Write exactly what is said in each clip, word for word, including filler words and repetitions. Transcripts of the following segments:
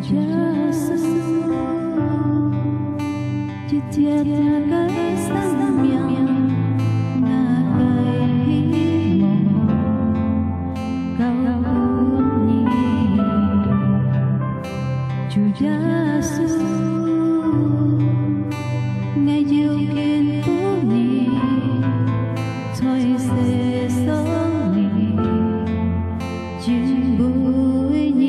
耶穌，一切个生命，𠊎个希望，交付你。主耶穌，𠊎要敬拜你，在世上你。 敬畏你。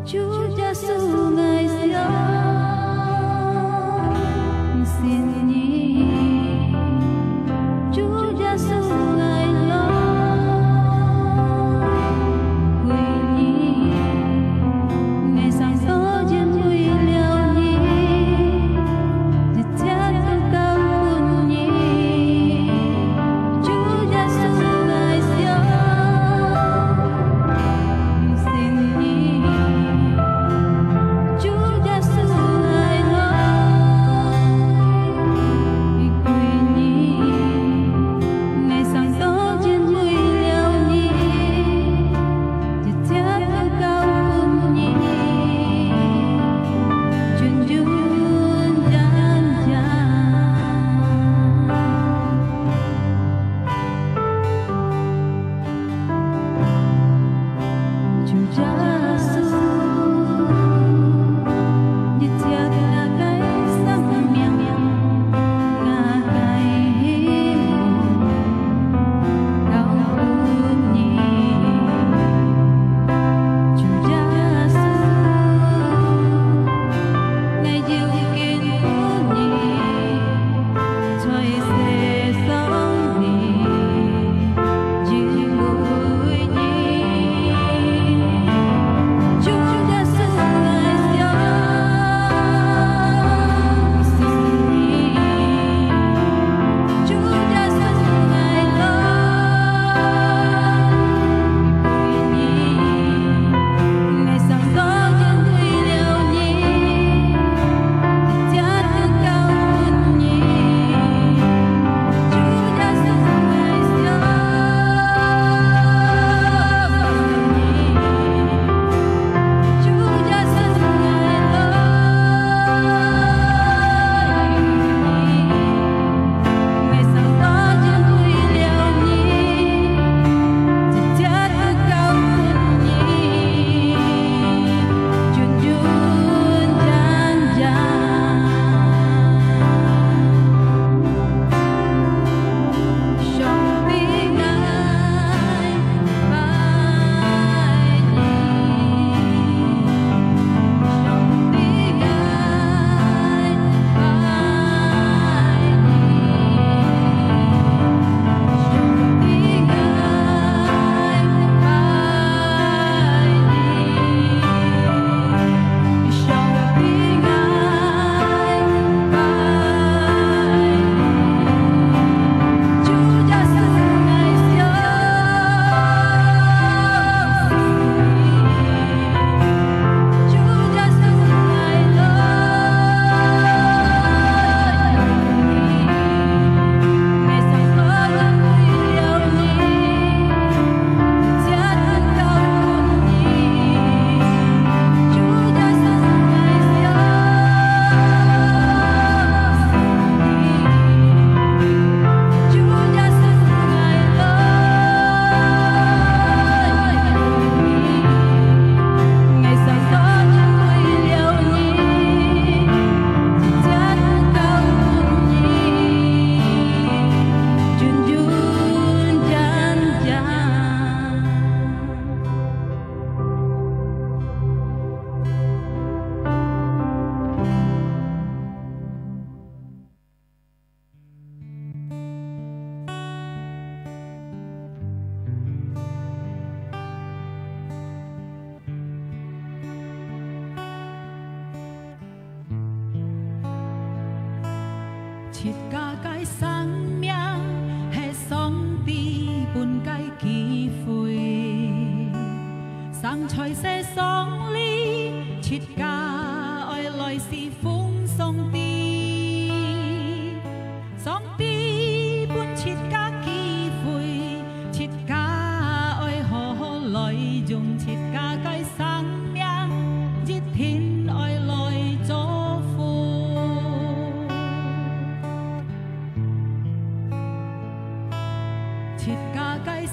主耶穌，𠊎相信你。主耶穌，𠊎要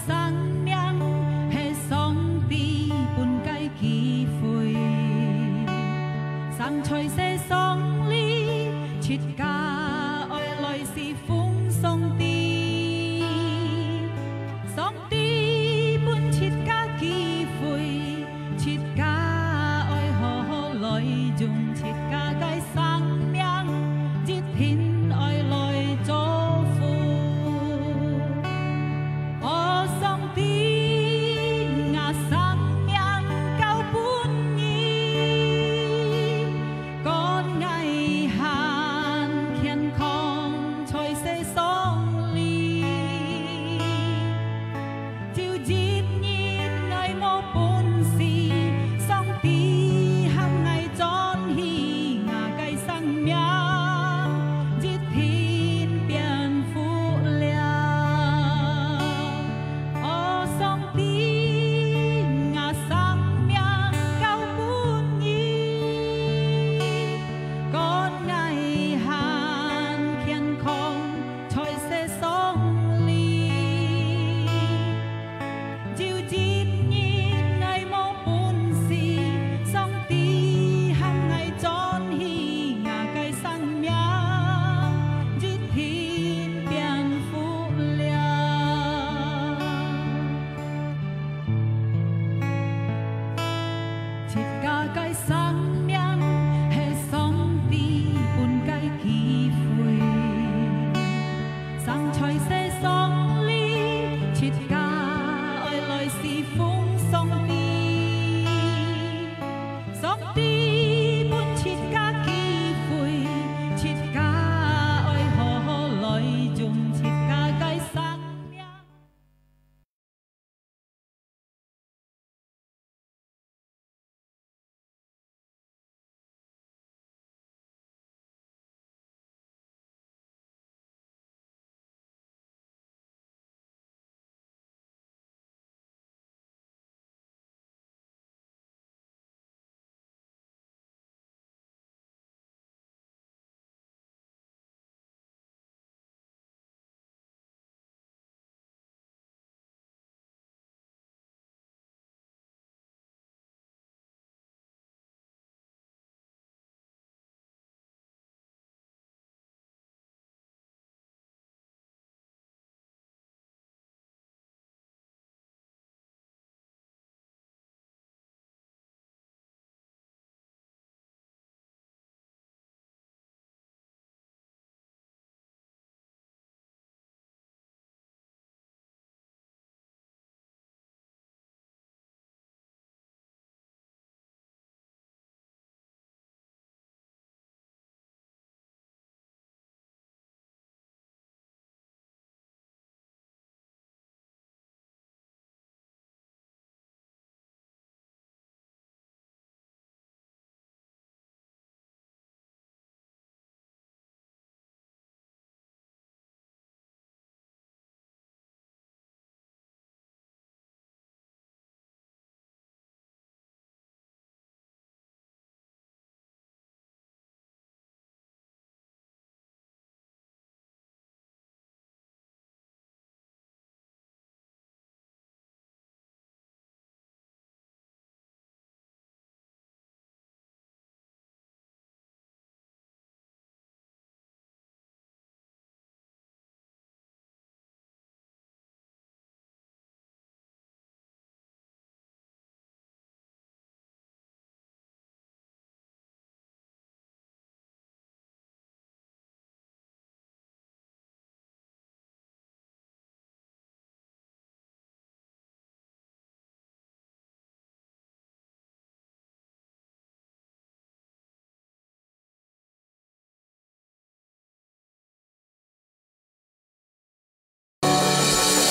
生命係上帝分个機會，生在世上裡，自家愛來侍奉上帝。上帝分自家機會，自家愛好好來用自家个生命，一定愛來祝福。 哦，上帝，吾生命交分你，管𠊎還健康在世上裡。就一日𠊎無本事，上帝喊𠊎轉去，吾个生命一定變好了。 哦，上帝，吾生命交分你，管𠊎還健康在世上裡。就一日𠊎無本事，上帝喊𠊎轉去，吾个生命一定變好了。 自家个生命係上帝分个機會，生在世上裡，自家愛來侍奉上帝。上帝分自家機會，自家愛好好來用自家个生命。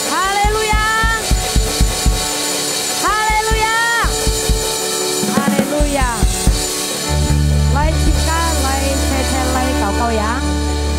哈利路亞！哈利路亞！哈利路亞！來，自家來，齊齊來禱告呀！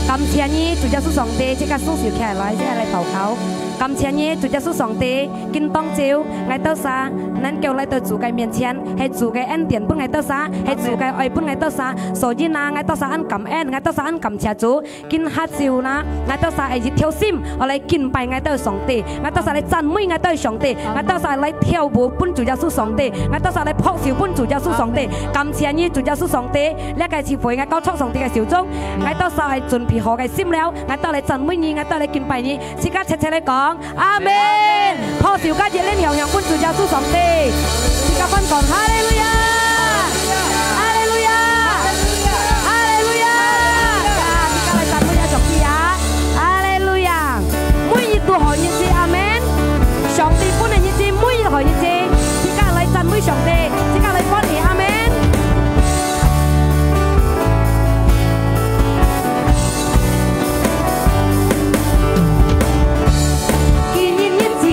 感謝你，主耶穌上帝，自家雙手擎來，自家來禱告。感謝你，主耶穌上帝，今當晝，𠊎兜儕能夠來到主个面前，係主个恩典分𠊎兜儕，係主个愛分𠊎兜儕。所以啊，𠊎兜儕恁感恩，𠊎兜儕恁感謝主。今下晝啊，𠊎兜儕係一條心，愛來敬拜𠊎兜上帝，𠊎兜儕來讚美𠊎兜上帝，𠊎兜儕來跳舞分主耶穌上帝，𠊎兜儕來拍手分主耶穌上帝。感謝你，主耶穌上帝，這个聚會𠊎交出上帝个手中，𠊎兜儕係準備好个心了，𠊎兜來讚美你，𠊎兜來敬拜你。 自家齊齊來講，阿門。拍手加熱烈，響響分主耶穌上帝。自家翻講，哈利路亞，哈利路亞，哈利路亞。自家來讚美啊上帝啊，哈利路亞。每日都好日子，阿門。上帝分个日子，每日好日子，自家來讚美上帝，自家來歡喜，阿門。 今日日子，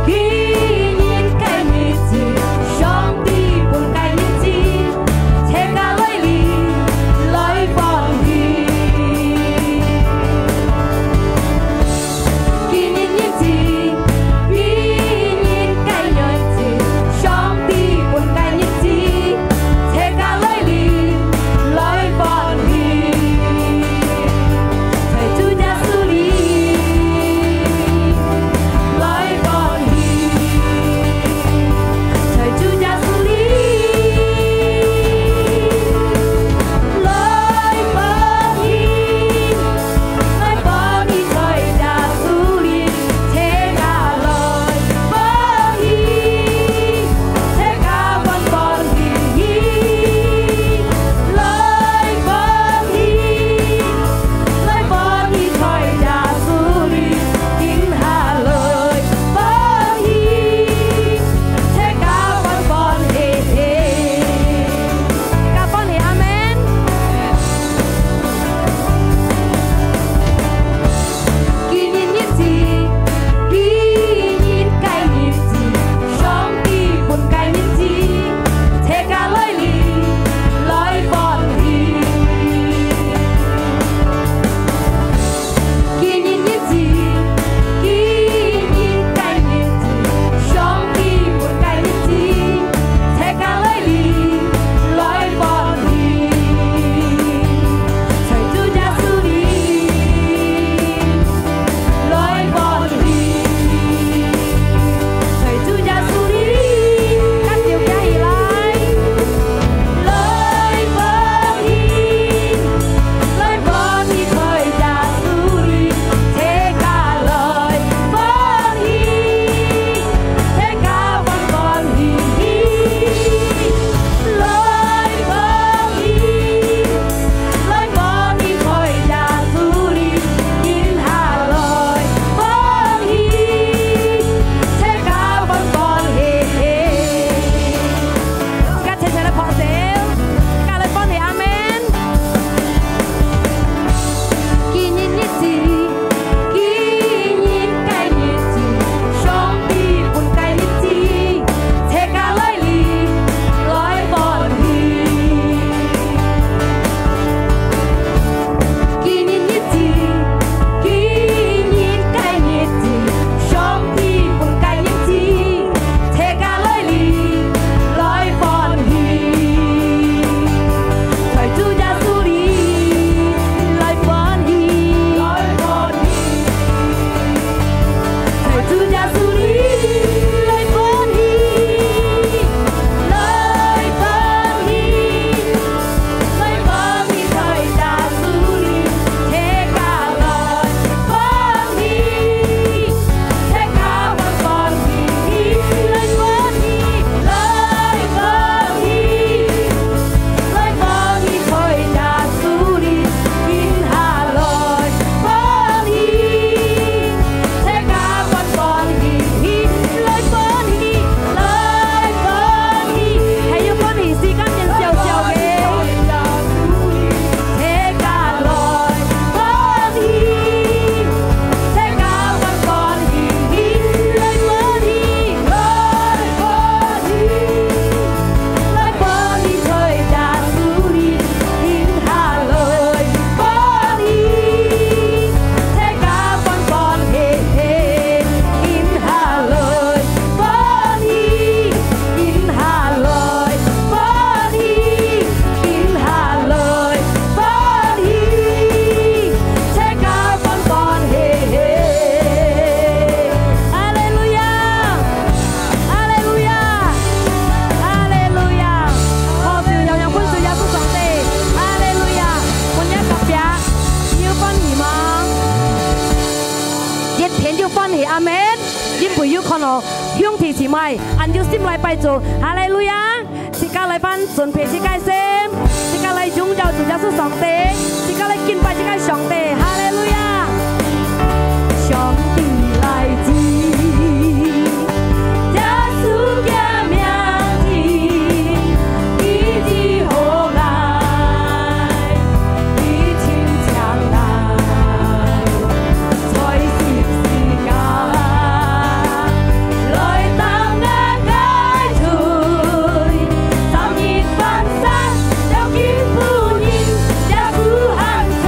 今日个日子，上帝兄弟姊妹，恁有心來拜主，哈利路亞！自家來翻準備自家个心，自家來榮耀主耶穌上帝，自家來敬拜自家个上帝，哈利路亞！上帝來自，耶穌个名字，一直好來，一直強大。 在十字架，來擔𠊎个罪，三日還生，了今晡日也不肯生。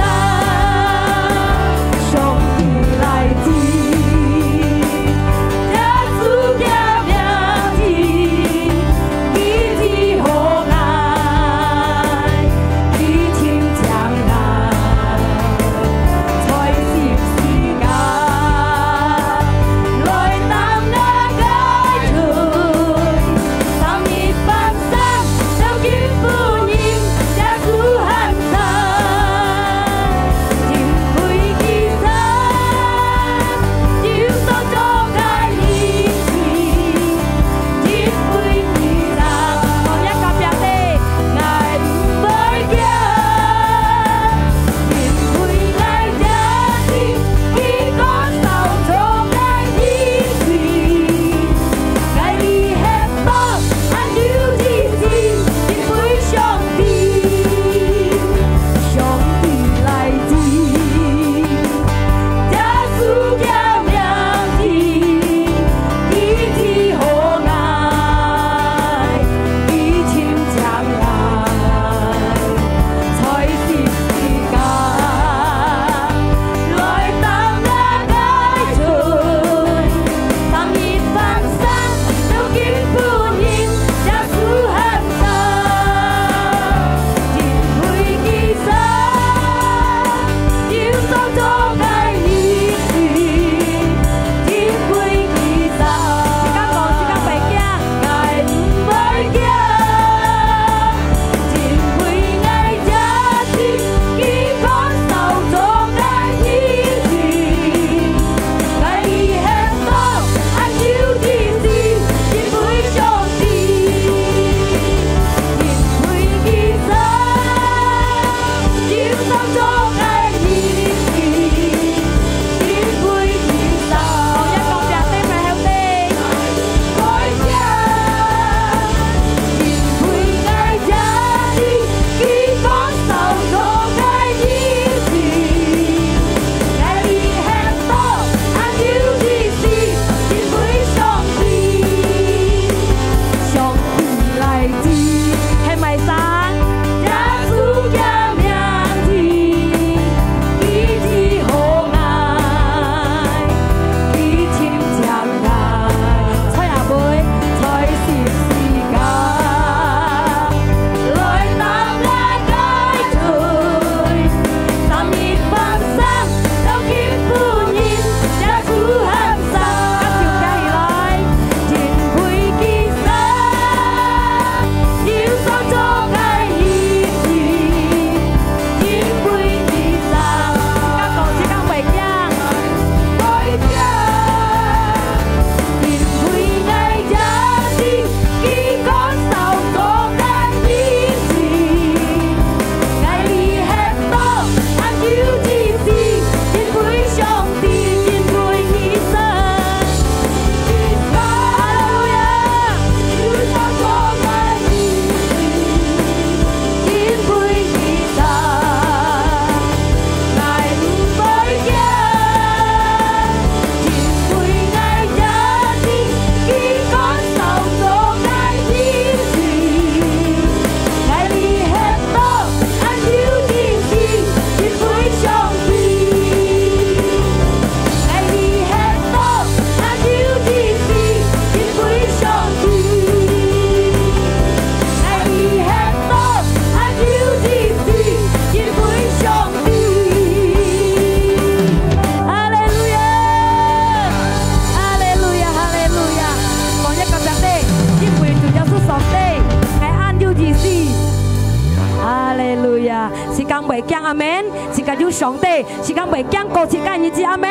驚，阿門。自家有上帝，自家毋會驚過自家个日子，阿門。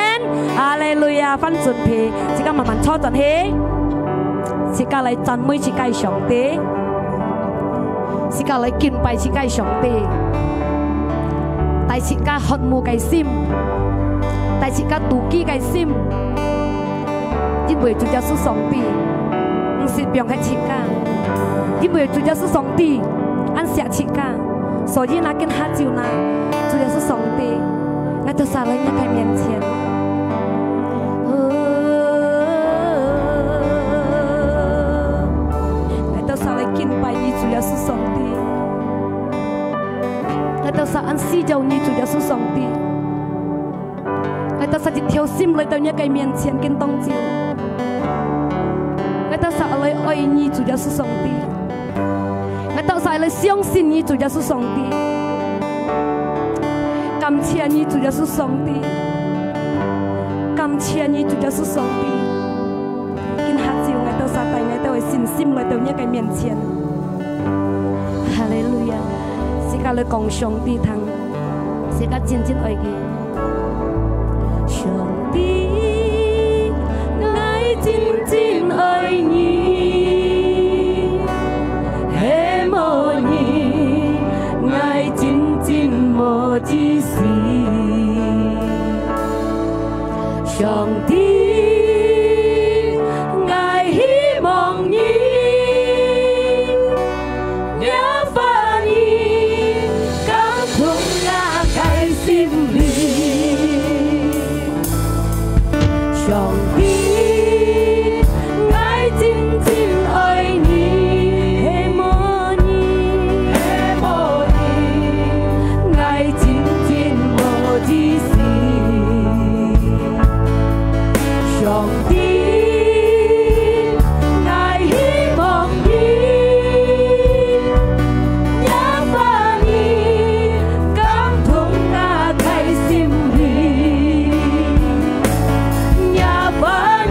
哈利路亞！翻準備，自家慢慢坐轉去，自家來讚美自家个上帝，自家來敬拜自家个上帝，帶自家渴慕个心，帶自家肚飢个心。 因為主耶穌上帝毋識放忒自家，因為主耶穌上帝恁惜自家，所以那今下晝那，主耶穌上帝，𠊎兜儕來你个面前。哦，𠊎兜儕來敬拜你，主耶穌上帝。𠊎兜儕恁需要你，主耶穌上帝。 𠊎兜儕一條心來到你个面前，今當晝。𠊎兜儕來愛你，主耶穌上帝。𠊎兜儕來相信你，主耶穌上帝。感謝你，主耶穌上帝。感謝你，主耶穌上帝。今下晝𠊎兜儕帶𠊎兜个信心來到你个面前。哈利路亞！自家來講上帝聽，自家真真愛佢。 上帝，𠊎真真愛你，係無你，𠊎真真無意思。上帝，𠊎希望你，若話你感動𠊎个心靈。 上帝，𠊎真真愛你，係無你，係無你，𠊎真真無意思。上帝，𠊎希望你，若話你感動𠊎个心靈。 若話你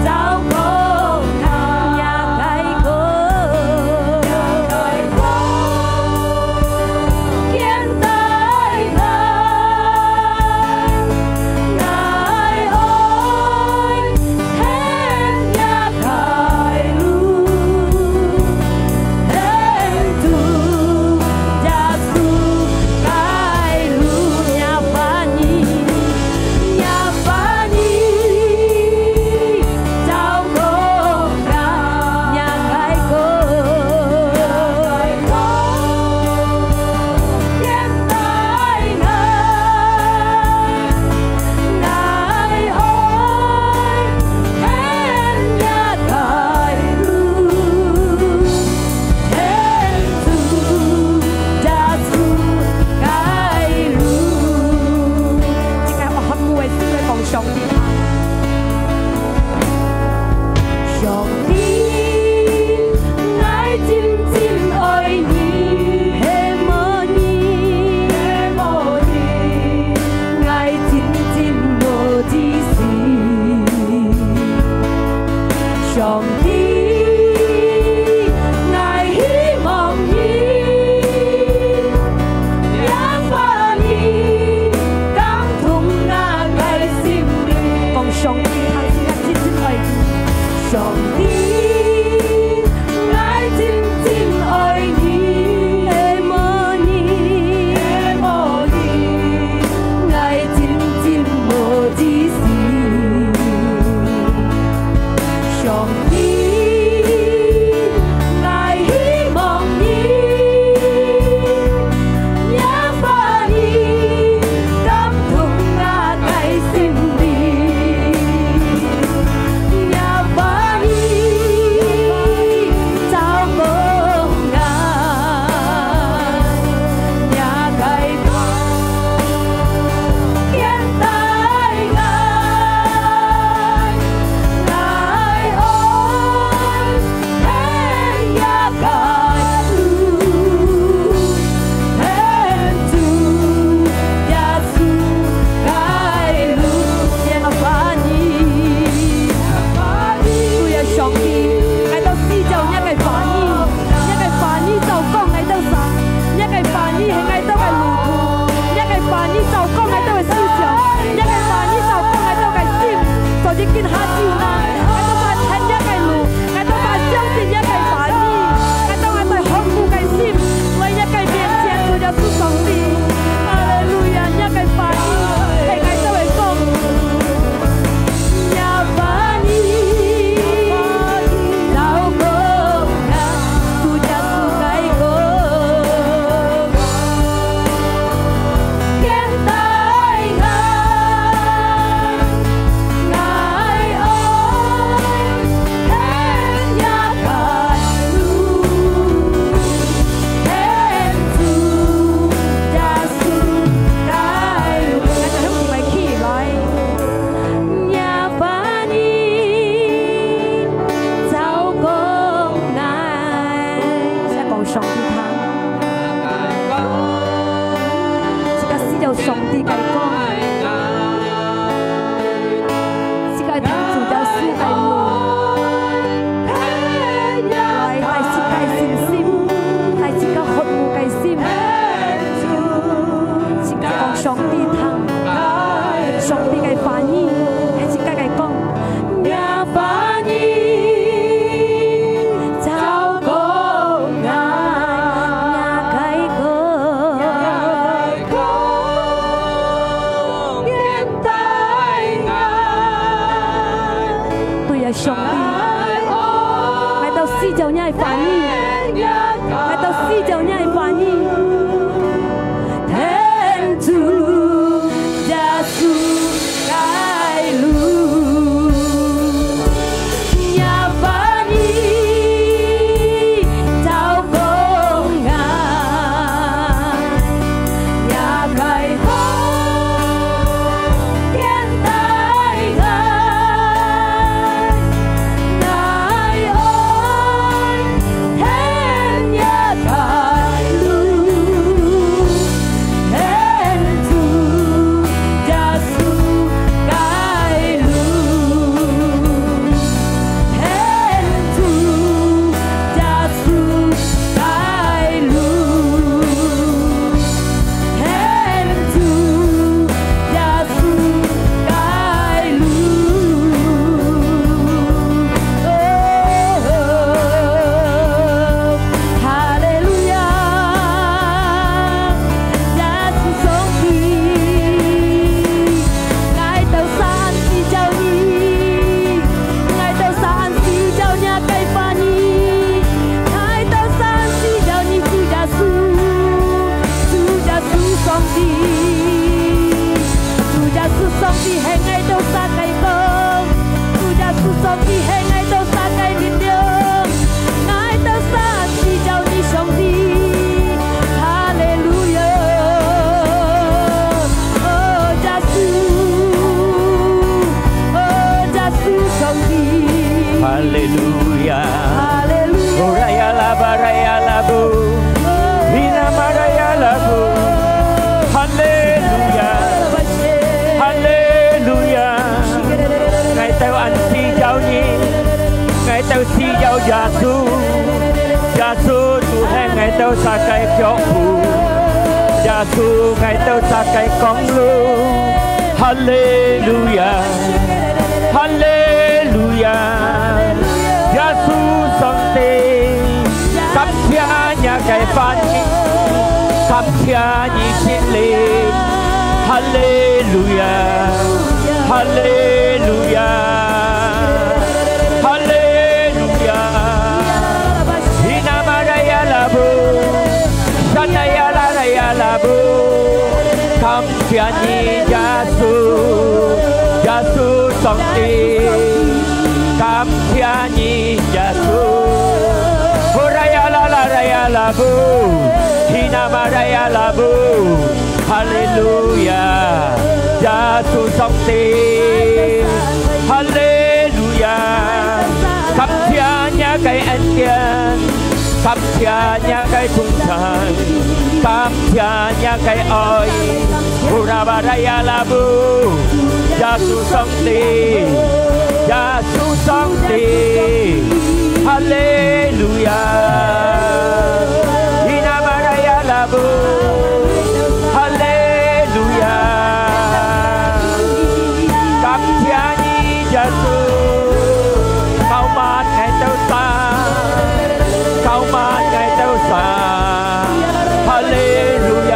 照顧𠊎，若个光，牽帶𠊎，𠊎愛 行若个路，行主耶穌个路。若話你，若話你，照顧𠊎，若个光，牽帶𠊎。 𠊎愛行若个路，行主耶穌个路。自家有渴慕个心來講上帝聽。上帝， 𠊎真真愛你，係無你，係無你，𠊎真真無意思。上帝，𠊎希望你，若話你感動𠊎个心靈。講上帝，聽自家真真愛你。 上帝，𠊎真真愛你，係無你，係無你，𠊎真真無意思。上帝，主个路，來帶自家个信心，帶自家渴慕个心，自家講上帝聽，上帝个話語，係自家个講。若話語照顧𠊎，若个講。 對啊，上帝，𠊎兜需要若个話語，𠊎兜需要若个話語。天主耶穌个路，若話語照顧𠊎。 若个講，牽帶𠊎，𠊎愛跈若个路，牽主耶穌个路。 牽主耶穌个路，牽主耶穌个路。哦，哈利路亞！ 耶穌上帝，𠊎兜儕恁需要你，𠊎兜儕恁需要若个話語，𠊎兜儕恁需要你，主耶穌，主耶穌上帝，主耶穌上帝係𠊎兜儕个光，主耶穌上帝係𠊎兜儕个力量。 𠊎兜儕恁需要你，上帝。哈利路亞！哦，耶穌，哦，耶穌上帝。哈利路亞！哈利路亞！哦，拉呀拉巴，拉呀拉布，哦，伊那玛拉呀拉布。哈利路亞！哈利路亞！ 𠊎兜恁需要你，𠊎兜需要耶穌，耶穌就係𠊎兜儕个腳步，耶穌𠊎兜儕个光路。哈利路亞，哈利路亞，耶穌上帝，感謝若个話語，感 謝你聖靈。哈利路亞，哈利路亞，哈利路亞。伊那玛拉呀拉布，沙那呀拉拉呀拉布。感謝你，耶穌，耶穌上帝。感 謝你，耶穌。呼啦呀啦啦啦呀啦布，希那玛啦呀啦布。哈利路亞，耶穌上帝。哈利路亞，感謝若个恩典，感謝若个同在，感謝若个愛。呼啦吧啦呀啦布，耶穌上帝。 耶穌上帝，哈利路亞！希那瑪拉雅拉布，哈利路亞！感謝你，耶穌，膏抹𠊎兜儕，膏抹𠊎兜儕。 哈利路亞！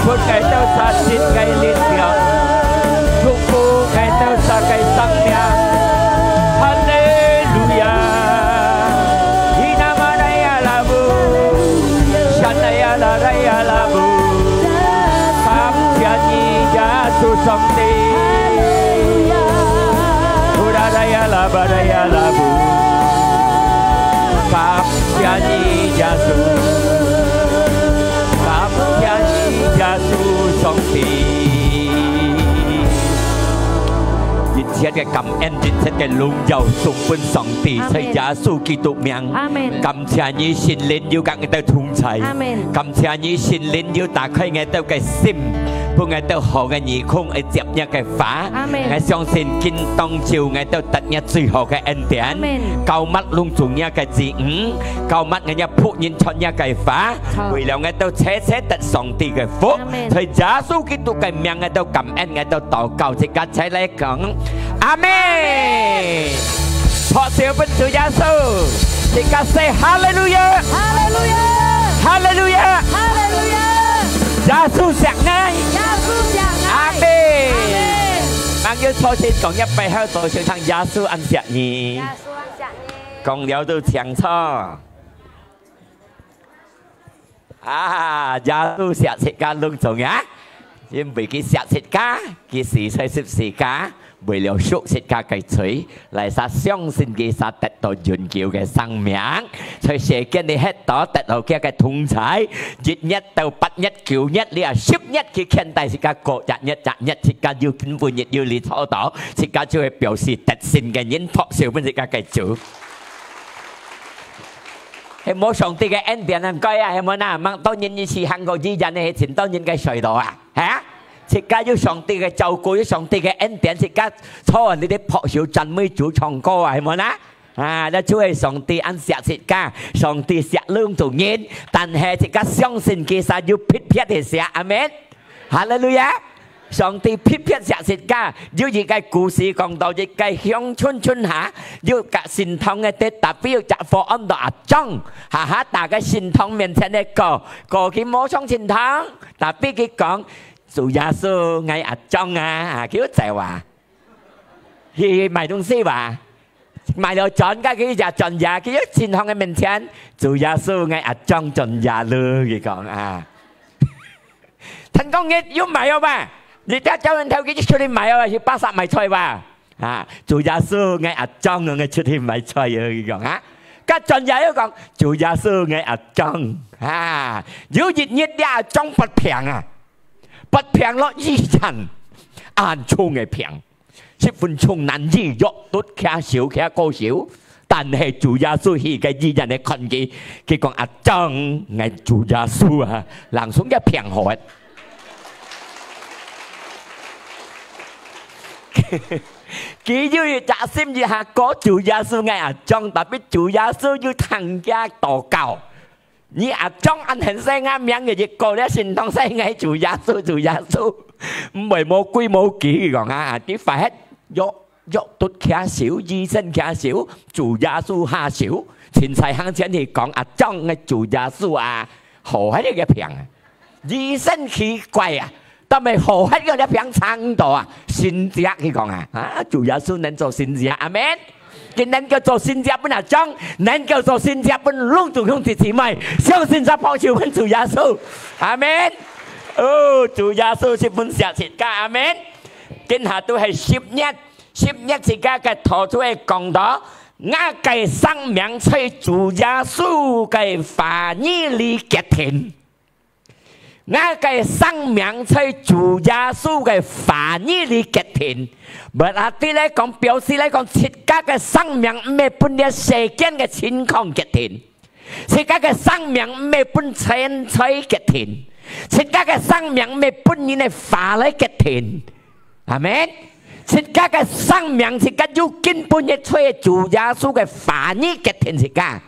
分𠊎兜儕新个力量，祝福𠊎兜儕个生命。哈利路亞！希那瑪拉雅拉布，沙那雅拉拉雅拉布。感謝你，耶穌上帝。呼啦啦呀啦吧啦呀啦布。 感謝你，耶穌，感謝你，耶穌上帝。一切个感恩，一切个榮耀，送分上帝，阿們。在耶穌基督名。阿們。感謝你，聖靈有佮𠊎兜同在。阿們。感謝你，聖靈有打開𠊎兜个心。分𠊎兜好个耳空，會接若个話。阿門。𠊎相信今當晝𠊎兜得若最好个恩典。阿門。膏抹攏總若个子女，膏抹𠊎若僕人傳若个話，好。為了𠊎兜齊齊得上帝个福。阿門。在耶穌基督个名，𠊎兜感恩，𠊎兜禱告，自家齊來講，阿門。阿門。 拍手分主耶穌，自家say哈利路亞，哈利路亞，哈利路亞，哈利路亞。耶穌惜𠊎，耶穌惜𠊎。阿門。阿門。吂要坐定，講一擺好，多謝上帝，耶穌恁惜你。耶穌恁惜你。講了都清楚。 啊，耶穌惜自家攏總啊，因為佢惜自家，佢死在十字架，為了贖自家个罪，來儕相信佢儕得到永久个生命。在世間裡歇到得到佢个同在，一日到八日、九日，你啊十日去牽帶自家過一日一日，自家有今晡日有你坐到，自家就會表示得勝个人，拍手分自家个主。 係無上帝个恩典恁該啊，係無哪？吂多人一時行過醫院个，係盡多人个衰落啊，係啊？自家有上帝个照顧，有上帝个恩典，自家坐你兜拍手讚美主唱歌啊，係無哪？啊，這就係上帝恁惜自家，上帝惜攏總人，但係自家相信佢儕有撇撇个惜，阿門。 哈利路亞！上帝撇撇惜自家，有一個故事講到一個鄉村村下，有個聖堂个，tapi有隻火安到阿張，下下打个聖堂面前个過，過去無上聖堂，tapi佢講：「主耶穌，𠊎阿張啊！」啊，佢就走啊。去買東西哇，買了轉，該佢就轉呀，佢又聖堂个面前：「主耶穌，𠊎阿張轉呀咯！」佢講啊。 聽講你有買哦吧？你聽朝晨頭佢就出去買哦，去巴沙買菜吧？啊，主耶穌，𠊎阿張哦，𠊎出去買菜哦，佢講啊。該轉呀又講，主耶穌，𠊎阿張啊。有一日，這阿張發病啊，發病落醫院，恁重个病。 十分鐘難醫，藥都徛少，徛過少。但係主耶穌去个醫院來看佢，佢講：「阿張，𠊎主耶穌啊，langsung佢病好啊。」佢有一隻心一下講：「主耶穌，𠊎阿張！」tapi主耶穌又聽佢禱告。 你阿張恁現世𠊎名个一個咧，聖堂世𠊎主耶穌，主耶穌，毋會無歸無期講啊！佢發現藥，藥都徛少，醫生徛少，主耶穌較少，凊彩行前去講：「阿張，𠊎主耶穌啊，好該个病啊！」醫生奇怪啊， 但係好該个病差毋多啊，神蹟佢講啊，啊，主耶穌能做神蹟，阿門。佢能夠做神蹟分阿張，能夠做神蹟分攏總兄弟姊妹，相信就拍手分主耶穌，阿門。哦，主耶穌十分惜自家，阿門。今下都係十月，十月自家个頭就會講到，𠊎个生命在主耶穌个話語裡決定。 𠊎个生命在主耶穌个話語裡決定。Berarti來講，表示來講，自家个生命毋係分這世間个情況決定，自家个生命毋係分錢財決定，自家个生命毋係分人个話來決定。阿門。自家个生命，自家有根本係在主耶穌个話語決定自家。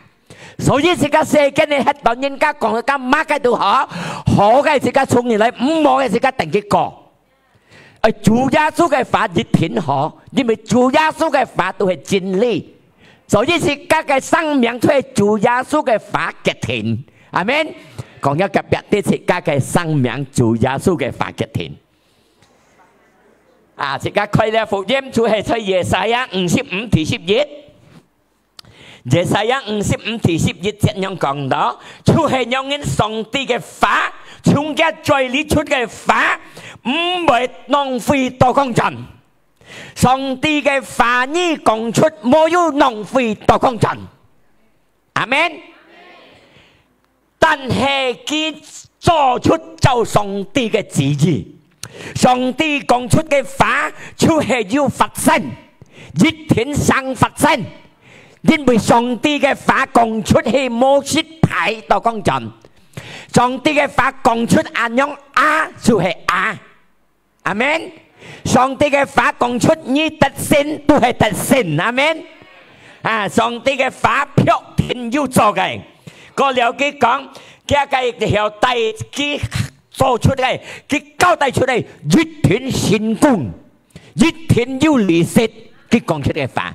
所以自家世間裡歇到人家講个麼个都好，好个自家衝入來，毋好个自家等佢過。哎，主耶穌个話一定好，因為主耶穌个話都係真理。所以自家个生命就係主耶穌个話決定。阿門。講一個別个，自家个生命主耶穌个話決定。啊，自家開了福音，就係在Yesaya五十五第十一。 Yesaya五十五第十一節樣講到，就係仰形上帝个話，從佢嘴裡出个話，毋會浪費到講盡。上帝个話語講出，無有浪費到講盡。阿門。 但係佢做出照上帝个旨意。上帝講出个話，就係有發生，一定生發生。因為上帝个話講出係無失敗到講盡。上帝个話講出恁樣啊，就係啊。阿門。上帝个話講出你得勝，都係得勝。阿門。啊，上帝个話必定有做个。過了佢講，佢个條帶佢做出个，佢交代出个，一定成功，一定有利息。佢講出个話，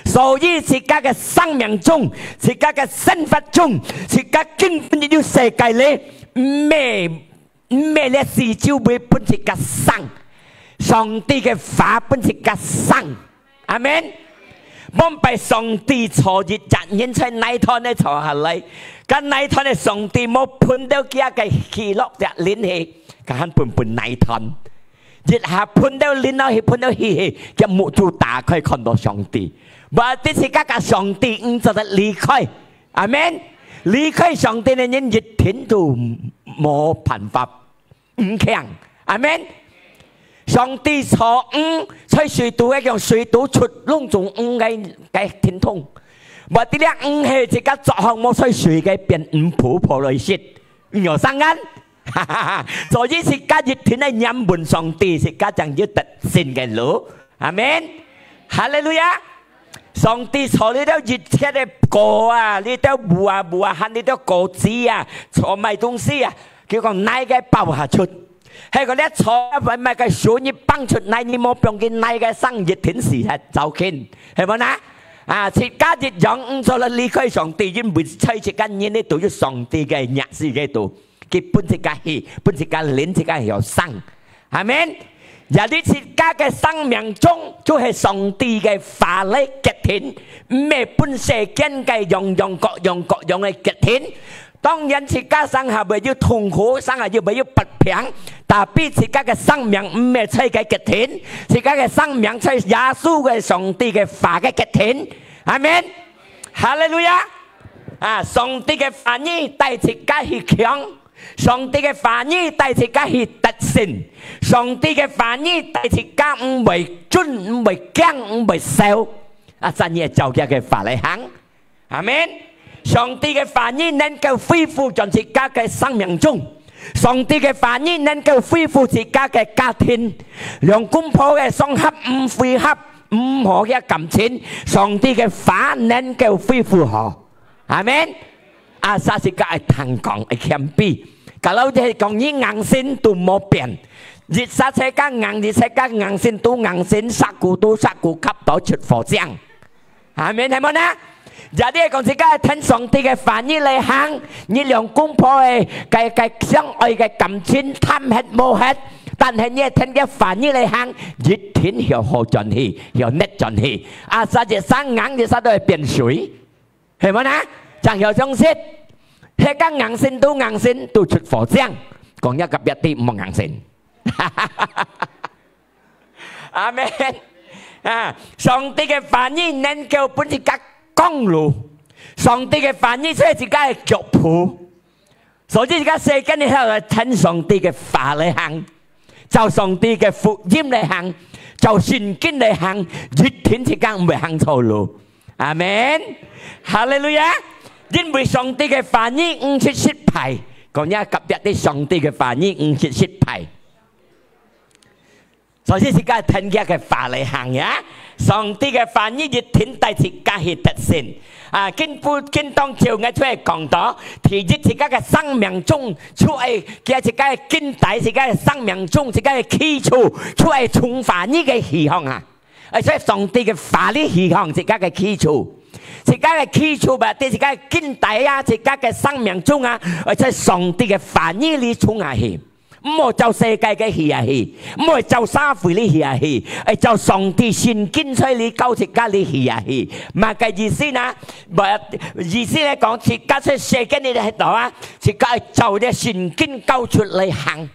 所以自家个生命中，自家个生活中，自家根本有世界咧，毋係毋係這世就會分自家生，上帝个話分自家生。阿門。往擺上帝坐一隻人在泥潭个坐下來，該泥潭个上帝無分到佢个喜樂隻靈去，佢還分分泥潭。一下分到靈落去，分到喜去，佢目珠打開看到上帝。無，這自家个上帝毋做得離開。阿門。離開上帝个人一定都無辦法。 毋強。阿門。上帝坐魚在水肚个，用水肚出攏總魚个个天空。無，這粒魚係自家作項無在水个變魚脯婆來食，有生眼。所以自家一定愛仰望上帝，自家正有得勝个路。阿門。哈利路亞。上帝坐這兜一切个果啊，這兜樹啊，樹啊，還這兜果子啊，坐賣東西啊， 佢講泥个包下出。係講你坐買个樹，你放出泥，你無放佢泥个生一定死忒，走緊，係無呢？啊，自家一樣毋做得離開上帝，因為在自家人裡肚有上帝个若是个肚，佢分自家去，分自家領，自家曉生。阿門。也你自家个生命中，就係上帝个話來決定，毋係分世間个樣樣各樣各樣个決定。 當然，自家生下會有痛苦，生下又會有不平，tapi自家个生命毋係在个決定，自家个生命在耶穌个上帝个話个決定。阿門。哈利路亞！啊，上帝个話語帶自家去強，上帝个話語帶自家去得勝，上帝个話語帶自家毋會顫，毋會驚，毋會愁。啊，真係照佢个話來行。 阿門。上帝个話語能夠恢復轉自家个生命中，上帝个話語能夠恢復自家个家庭，兩公婆个相合毋配合，毋好个感情，上帝个話能夠恢復好。阿門。Asal自家愛聽講，愛謙卑。Kalau係講你硬性都無變，一下自家硬，一下自家硬性都硬性，石牯都石牯，磕到出火星。 阿門，係無呢？Jadi講自家聽上帝个話語來行，你兩公婆个个个相愛个感情淡忒無忒，但係你聽个話語來行，一定曉好轉去，曉逆轉去。Asal一下硬，一下都會變水，係無呢？正曉相信，係講硬性都硬性，都出火星。講一個別地毋好硬性。 阿門。啊，上帝个話語能夠分自家光路，上帝个話語就係自家个腳步。所以自家世間裡頭來聽上帝个話來行，照上帝个福音來行，照聖經來行，一定自家毋會行錯路。阿門。哈利路亞。因為上帝个話語毋識失敗，講一個隔壁个，上帝个話語毋識失敗。 所以自家聽佢个話來行呀，上帝个話語一定帶自家去得勝。啊，今晡，今當晝𠊎就係講到，第一，自家个生命中，就係佢自家个根底，自家个生命中，自家个基礎，就係從話語个起航啊。而且上帝个話語起航，自家个基礎，自家个基礎吧，在自家个根底啊，自家个生命中啊，而且上帝个話語裡衝下去。 毋好照世界个去啊去，毋好照社會裡去啊去，愛照上帝聖經在裡教自家裡去啊去。麼个意思呢？意思來講，自家在世間裡个時候啊，自家愛照這聖經教出來行。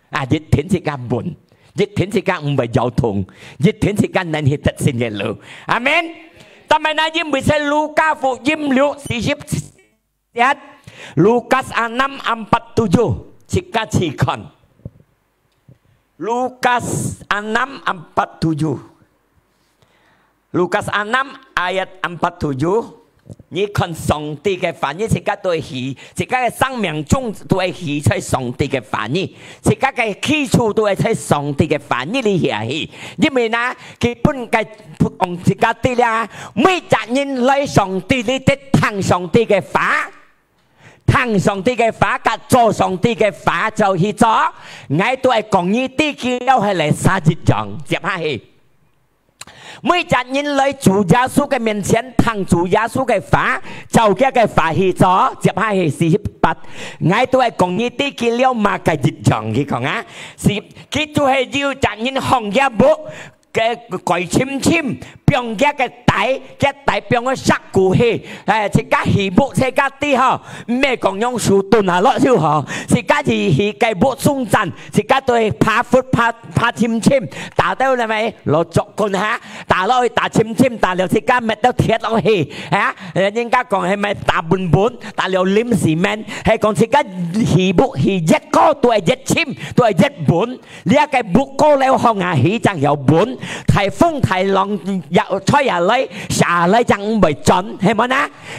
啊，一定自家穩，一定自家毋會搖動，一定自家能去得勝个路。阿門。但係呢，因為在路加福音六四十 Lihat, Lukas enam empat tujuh, 自家試看。Lukas enam empat tujuh. Lukas enam ayat empat tujuh. 你看上帝个話語，自家都會起，自家个生命中都會起在上帝个話語，自家个基礎都會在上帝个話語裡下起。因為呢，佢本該講自家知啦，每隻人來上帝裡底聽上帝个話，聽上帝个話，佮做上帝个話就去做。𠊎都會講你知佢了，係來啥一樣，接下去。 每隻人來主耶穌个面前，聽主耶穌个話，照佢个話去做，接下去四十八。𠊎都會講你知佢了麼个一樣，佢講啊，是，佢就係有隻人放佢屋，个蓋深深，放佢个底，佢底放个石牯去，哎，自家起屋自家知吼，毋係講用手蹲下落就好，自家起起个屋中間，自家對爬窟爬 爬深深，打到了咩？落足棍哈，打落去打深深，打了自家搣到鐵落去，哈？人家講係咪打穩穩，打了臨時面，係講自家起屋起越高都係越深，都係越穩。這个屋高了放下去正有穩，大風大浪也吹下來，下來正毋會轉，係無呢？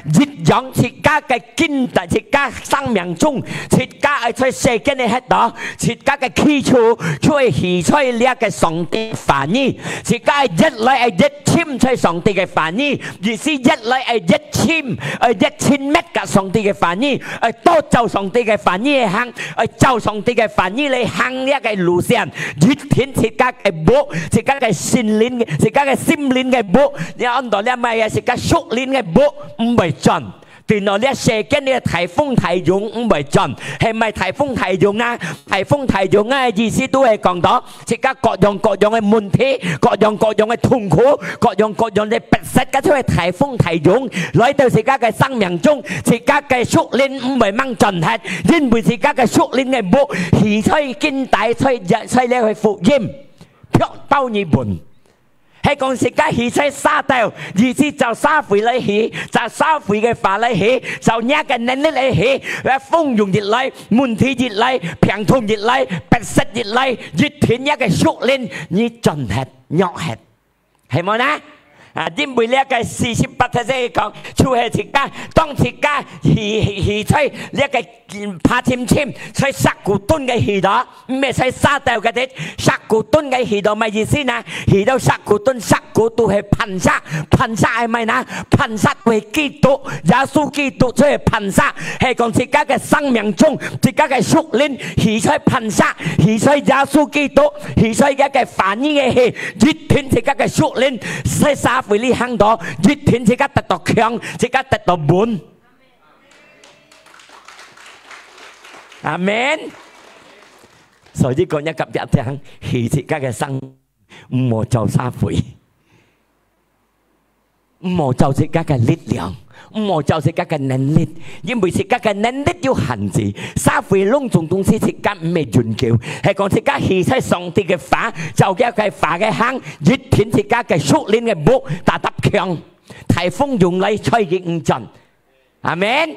一樣自家个經歷，自家生命中，自家愛在世間个歇到，自家个基礎，就係起在這个上帝話語，自家愛越來愛越深在上帝个話語，意思越來愛越深，愛越親密佮上帝个話語，愛多照上帝个話語來行，愛照上帝个話語來行這个路線，一定自家个屋，自家个心靈，自家个心靈个屋，你安到這麼个，自家屬靈个屋，毋會轉。 對到這世間个大風大湧毋會轉，係毋係大風大湧啊？大風大湧啊，意思都係講到自家各樣各樣个問題，各樣各樣个痛苦，各樣各樣个逼塞，該就係大風大湧。來到自家个生命中，自家个屬靈毋會吂轉忒，因為自家个屬靈个屋，起在經帶，在，在這个福音，包你穩。 係講自家起在沙頭，意思照社會來起，照社會个話來起，照若个能力來起，風湧一來，問題一來，病痛一來，逼塞一來，一定若个屬靈，你轉忒，弱忒，係無呢？啊，因為這个四十八節講，就係自家，當自家起，起，起在這个 爬深深，在石牯墩个起到，毋係在沙頭个地，石牯墩个起到，麼意思呢？起到石牯墩，石牯都係磐石，磐石係麼呢？磐石都係基督，耶穌基督就係磐石，係講自家个生命中，自家个屬靈，起在磐石，起在耶穌基督，起在這个話語个起，一定自家个屬靈，在社會裡行到，一定自家得到強，自家得到穩。 阿門。所以講，若隔壁聽，起自家个聲，毋好照社會，毋好照自家个力量，毋好照自家个能力，因為自家个能力有限制，社會攏總東西自家毋係永久，係講自家起在上帝个話，照佢个話个行，一定自家个屬靈个屋，搭搭強，大風湧來吹佢毋轉。 阿門。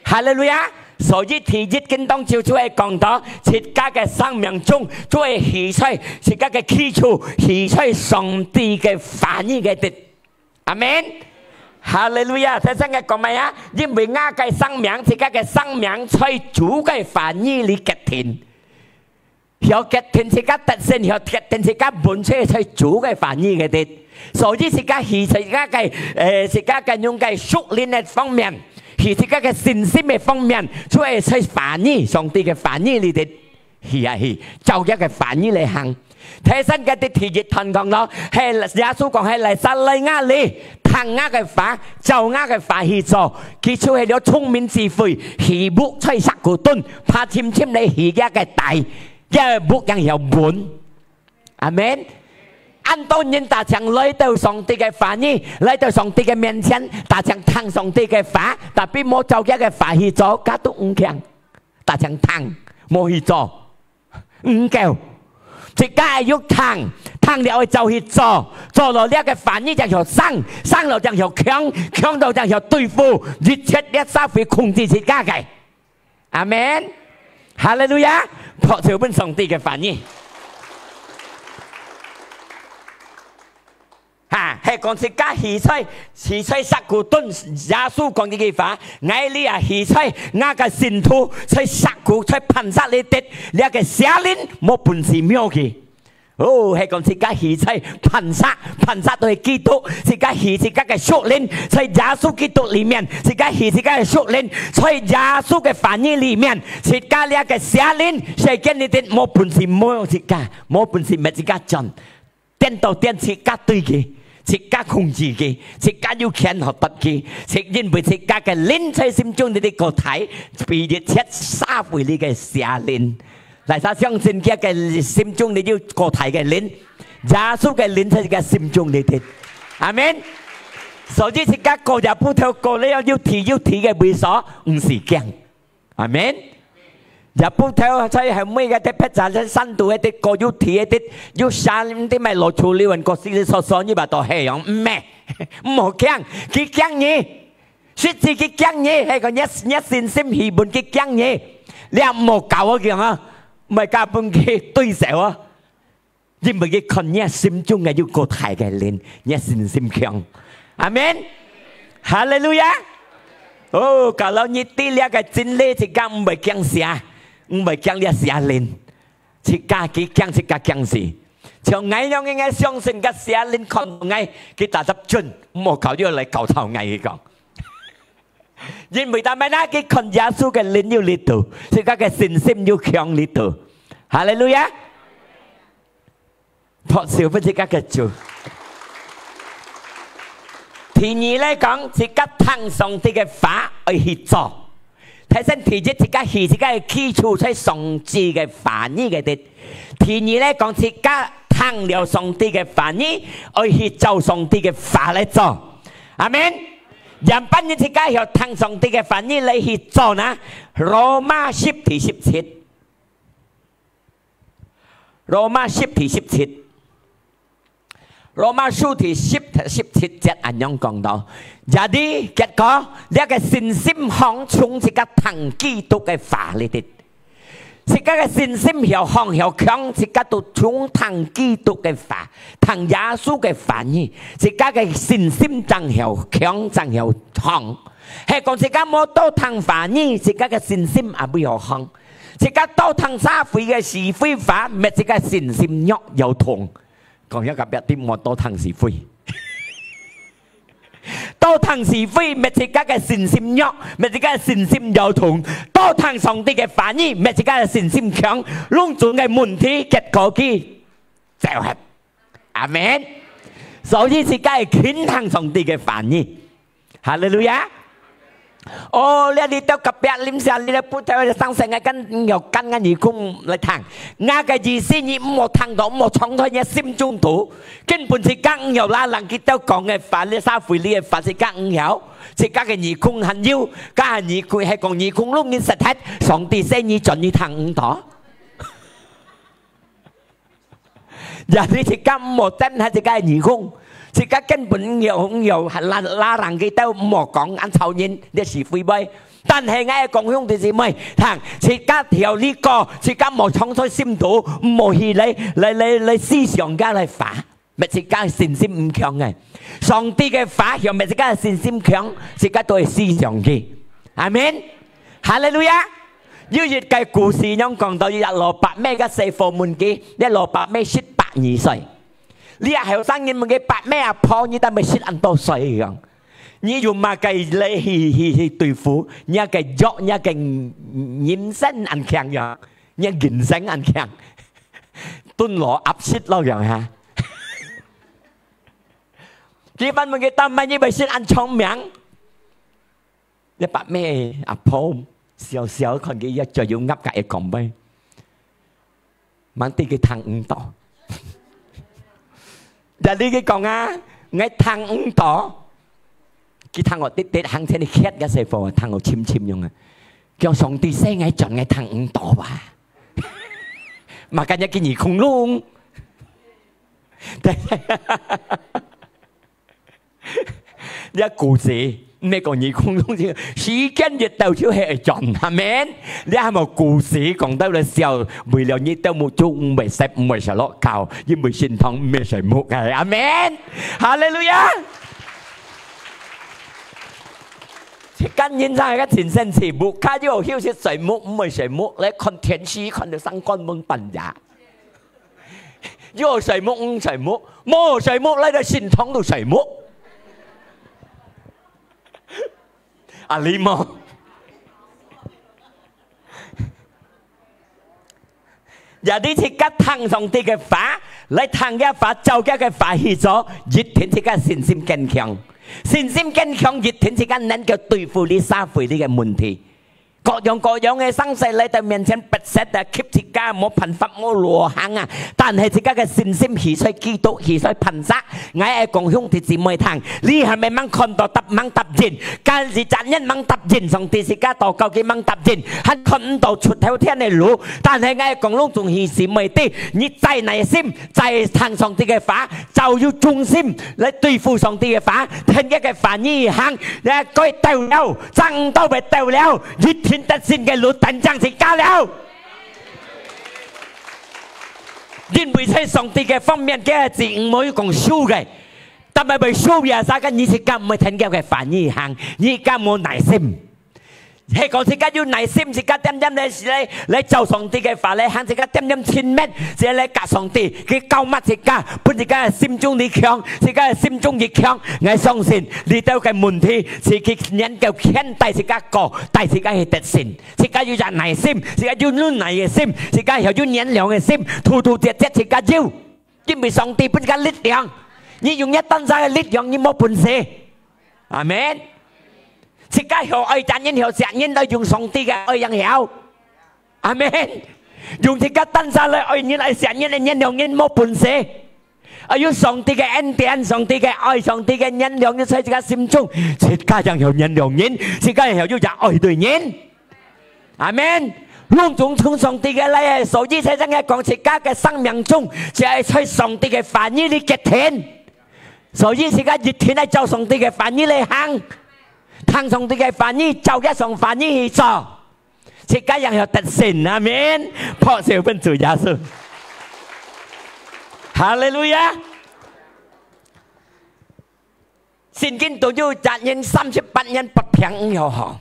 哈利路亞。所以第一經當就，就係講到自家个生命中，就係起在自家个基礎，起在上帝个話語个地。阿門。哈利路亞。頭先个講麼啊？因為吾个生命，自家个生命在主个話語裡決定。 曉決定自家得勝，曉決定自家本身在主个話語个地。所以自家起自家个，呃，自家个用个屬靈个方面，起自家个信心个方面，就係在話語，上帝个話語裡底起啊起，照佢个話語來行。頭先个第一段講咯，係耶穌講係哪儕來𠊎裡，聽𠊎个話，照𠊎个話去做，佢就係了聰明智慧，起屋在石牯墩，爬深深來起佢个底。 佢个屋正曉穩。阿門。恁多人打正來到上帝个話語，來到上帝个面前，打正聽上帝个話，tapi無照佢个話去做，該都毋強。打正聽，無去做，毋夠。自家愛有聽，聽了愛照去做，做了這个話語正曉生，生了正曉強，強了正曉對付一切這社會控制自家个。 阿門。哈利路亞。拍手分上帝个話語。啊，係講自家死在，死在石牯墩，耶穌講這句話：「𠊎這啊死在，𠊎个信徒在石牯，在磐石裡跌，這个邪靈無本事摸佢。」哦，係講自家死在磐石，磐石就係基督，自家死自家个屬靈，在耶穌基督裡面，自家死自家个屬靈，在耶穌个話語裡面，自家這个邪靈，世間裡底無本事摸自家，無本事搣自家轉。 顛倒顛自家對佢，自家控制佢，自家有權好奪佢，自因為自家个靈在心中裡底過大，比一切社會裡个邪靈。來，大家相信佢个心中裡有過大个靈，耶穌个靈在佢个心中裡底。阿門。所以自家過這步頭過了有地有地个位所，毋使驚。 阿門。這步頭在後尾个特別在山肚个地，過有地个地，有山地，買落出了，人過死死所所，你把到係樣，毋係，毋好驚，佢驚你，實際佢驚你，係個你，你信心起本佢驚你，你也毋好搞我講啊，毋係搞分佢對手啊。 因為佢看你心中个有個大个靈，你信心強。阿門。哈利路亞。哦，kalau你知這个真理，自家毋會驚邪，毋會驚這邪靈，自家佢驚，自家驚死。像𠊎樣个，𠊎相信个邪靈看到𠊎，佢打得準，毋好搞，又來搞吵𠊎，佢講。因為他們那，佢看耶穌个靈有力度，自家个信心又強力度。哈利路亞。 拍手分自家个主。第二來講，自家聽上帝个話愛去做。提醒第一，自家去自家个基礎在上帝个話語个地。第二來講，自家聽了上帝个話語，愛去照上帝个話來做。阿門。樣般人自家曉聽上帝个話語來去做呢？羅馬十第十七。 羅馬十第十七，羅馬書第十，十七節恁樣講到：Jadi，結果，這个信心放從自家聽基督个話裡底。自家个信心曉放曉強，自家都從聽基督个話，聽耶穌个話語，自家个信心正曉強，正曉放。係講自家無多聽話語，自家个信心也毋會好放。 自家多聽社會个是非話，搣自家信心弱搖動。講一个別地莫多聽是非。多聽是非，搣自家个信心弱，搣自家个信心搖動。多聽上帝个話語，搣自家个信心強。攏總个問題，結果佢走忒。 阿門。所以自家愛勤聽上帝个話語。哈利路亞。哦，這裡兜隔壁鄰舍，這兜不得了，上神个跟有跟个耳空來聽。𠊎个意思，你毋好聽到，毋好藏在你心中肚。根本自家毋曉啦，人佢兜講个話，這社會裡个話，自家毋曉。自家个耳空還有，家下耳空，係講耳空攏人塞忒，上帝細義轉你聽毋到。 Jadi自家毋好等下自家个耳空，自家根本毋曉，毋曉，拉，拉人佢兜毋好講，恁吵人，這是非背。但係𠊎講兄弟姊妹，聽，自家條理過，自家莫藏在心肚，毋好去來，來，來，來思想，加來煩，搣自家信心毋強个。上帝个話，曉搣自家信心強，自家都會思想佢。阿門。哈利路亞。有一个故事，樣講到一隻老伯姆个細伙問佢，這老伯姆十八二歲。 這後生人問佢伯姆阿婆，你當會食恁多歲樣？你用麼个來去，去，去對付你个弱，你个人生恁強樣，你人生恁強，蹲落壓食咯樣哈？佢反問佢，當會你會食恁長命？ 這伯姆阿婆笑笑看佢，也嘴有鴨个會講咩？吂知佢聽毋到。Jadi佢講啊，𠊎聽毋到。佢聽我直直行前去歇个時候，聽我深深樣啊。叫上帝使𠊎轉，𠊎聽毋到啊。Makanya佢耳空聾。 這故事，毋係講耳空空，時間一到就係會轉，阿門。你還無故事講到了笑，為了你到目睭毋會濕，毋會想落教，因為聖堂毋係睡目个，阿門。哈利路亞！今日真係个真神奇，目下又休息睡目，毋會睡目，來看電視，看到三更半夜。 有睡目毋睡目，無睡目來到聖堂都睡目。啊，你無？也你自家聽上帝个話，來聽个話，照佢个話去做，一定自家信心堅強。信心堅強，一定自家能夠對付你社會裡个問題。 各樣各樣个生事來到面前，逼塞啊，吸自家，無辦法，無路行啊。但係自家个信心係在基督，係在磐石。𠊎愛講兄弟姊妹聽，你還未吂看到答，吂答應，今日隻人吂答應，上帝自家禱告佢吂答應，還看毋到出頭天个路。但係𠊎愛講，攏總係姊妹知，你再耐心，再聽上帝个話， 照有忠心來對付上帝个話，聽佢个話語行，來該到了，正到會到了，一定得勝个路等正自家了。因為在上帝个方面，佢个子女無有講輸个，但係會輸也係个，你自家毋會聽佢个話語行，你自家無耐心。 係講自家有耐心，自家點點來，來，來照上帝个話來行，自家點點親密，自家來佮上帝，佢膏抹自家，分自家个心中力強，自家个心中力強。𠊎相信，這兜个問題，係佢能夠牽帶自家過，帶自家去得勝。自家有隻耐心，自家有忍耐个心，自家曉有原諒个心，突突折折自家有。因為上帝分自家力量，你用一單儕个力量，你無本事。 阿門。自家曉愛隻人，曉惜人，愛用上帝个愛樣曉。阿門。用自家單儕來愛人，愛惜人，愛原諒人，無本事。愛有上帝个恩典，上帝个愛，上帝个原諒，在自家心中，自家正曉原諒人，自家曉有隻愛對人。阿門。攏總從上帝个來个，所以才正个講，自家个生命中，就係在上帝个話語裡決定。 所以自家一定愛照上帝个話語來行，聽上帝个話語，照佢上話語去做，自家正曉得勝。阿門。拍手分主耶穌。哈利路亞。聖經都有隻人三十八年發病毋曉好。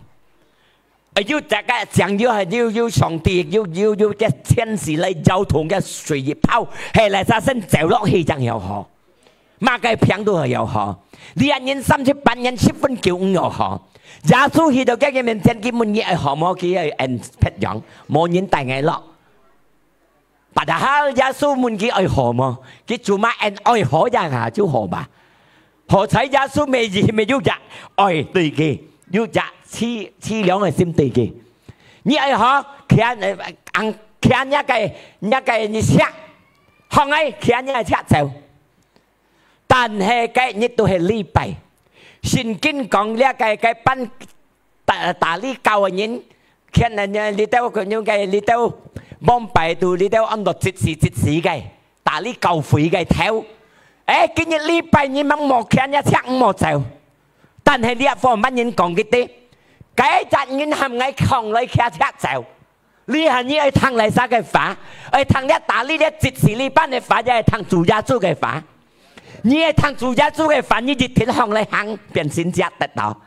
哎，有這个講，有，有，有上帝，有，有，有个天使來搖動个水泡，係來殺身走落去正曉好。麼个病都曉好。這人三十八年十分久毋曉好。耶穌去到佢个面前，佢問佢愛好無，佢愛應別樣，無人帶𠊎落。 Padahal耶穌問佢愛好無，佢cuma應愛好一下就好吧。好彩耶穌乜，乜有隻愛對佢，有隻淒，淒涼个心對佢。你愛好，牽，呃，行，牽若个，若个你尺，放開，牽若个尺走。 但係該日都係禮拜。聖經講這个，該班打，打理教个人，牽人，這兜，佢用个，這兜，往擺都，這兜安到執事，執事个，打理教會个頭。誒，今日禮拜你吂無牽，這尺毋好走。但係這方面人講佢知，該隻人喊𠊎扛來，牽尺走。 這下你愛聽哪儕个話？愛聽這打理這執事這班个話，也愛聽主耶穌个話。你愛聽主耶穌个話，你一定放來行，變神蹟得到。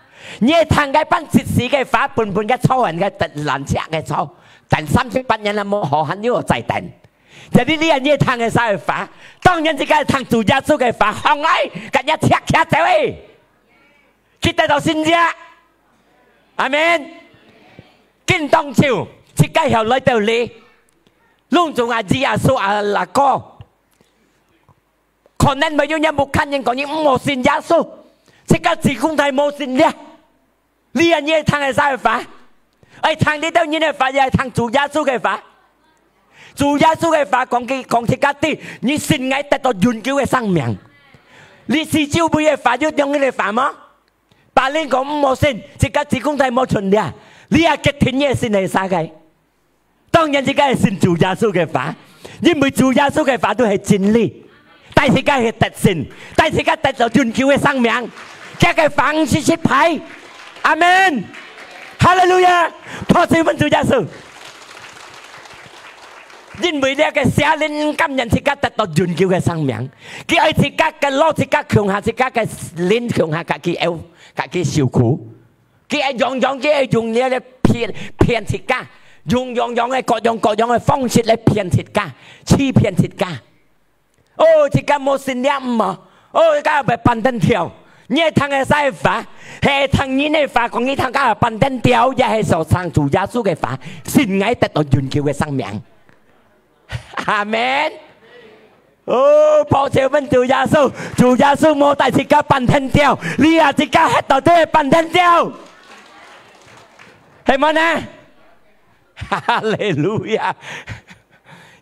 你愛聽該班執事个話，本本个錯，還个得爛赤个錯，等三十八年了無好，還有再等。Jadi這下你愛聽哪儕个話？當然自家愛聽主耶穌个話，放來，佮若赤徛走去。 佢得到神蹟。阿門。今當晝，自家曉來到這，攏總阿姨、阿叔、阿，阿哥，可能會有若屋下人講你毋好信耶穌，自家姊公弟無信了。這下你愛聽哪儕个話？愛聽這兜人个話，也愛聽主耶穌个話？主耶穌个話講佢，講自家知，你信𠊎得到永久个生命。你四周圍个話有中意个話無？ Paling講毋好信，自家姊公弟無存了，這下決定你愛信哪儕个？當然自家愛信主耶穌个話，因為主耶穌个話都係真理，帶自家去得勝，帶自家得到永久个生命。佢个話毋識失敗，阿門。哈利路亞！拍手分主耶穌。因為這个邪靈毋甘願自家得到永久个生命，佢愛自家个老，自家共下，自家个靈共下，家己枵，家己受苦。佢愛樣樣，佢愛用這个騙，騙自家，用樣樣个各樣各樣个方式來騙自家，欺騙自家。 哦，自家無信仰無？哦，自家會半天掉。你會聽个啥个話？係聽人个話，講你聽个半天掉，也係所唱主耶穌个話，信𠊎得到永久个生命。阿門。哦，拍手分主耶穌，主耶穌無帶自家半天掉，你啊自家歇到都係半天掉，係無呢？哈利路亞！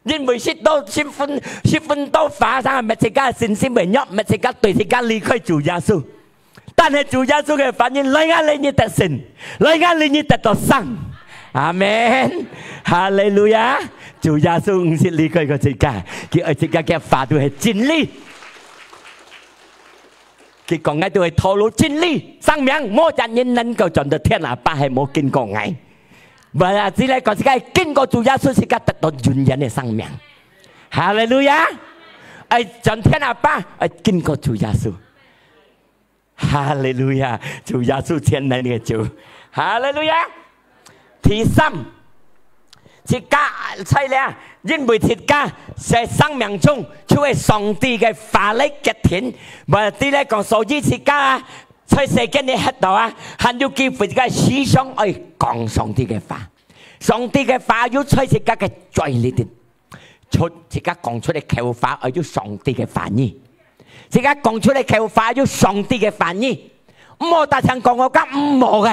因為食到，食薰，食薰到花生，搣自家信心會弱，搣自家對自家離開主耶穌。但係主耶穌个話語，來𠊎這你得勝，來𠊎這你得到生。阿門。哈利路亞！主耶穌毋識離開過自家，佢愛自家个話語係真理。佢講𠊎兜係道路、真理、生命，無一人能夠轉到天阿爸，係無經過𠊎。 Berarti來講，自家經過主耶穌，自家得到永遠个生命。哈利路亞！愛轉天阿爸，愛經過主耶穌。哈利路亞！主耶穌全能个主。哈利路亞！第三，自家在這，因為自家在生命中，就係上帝个話來決定。Berarti來講，所以自家啊， 在世間裡歇到啊，還有機會自家時常愛講上帝个話。上帝个話有在自家个嘴裡頭，出，自家講出个口話，愛有上帝个話語。自家講出个口話，有上帝个話語。毋好大聲講，𠊎講毋好个。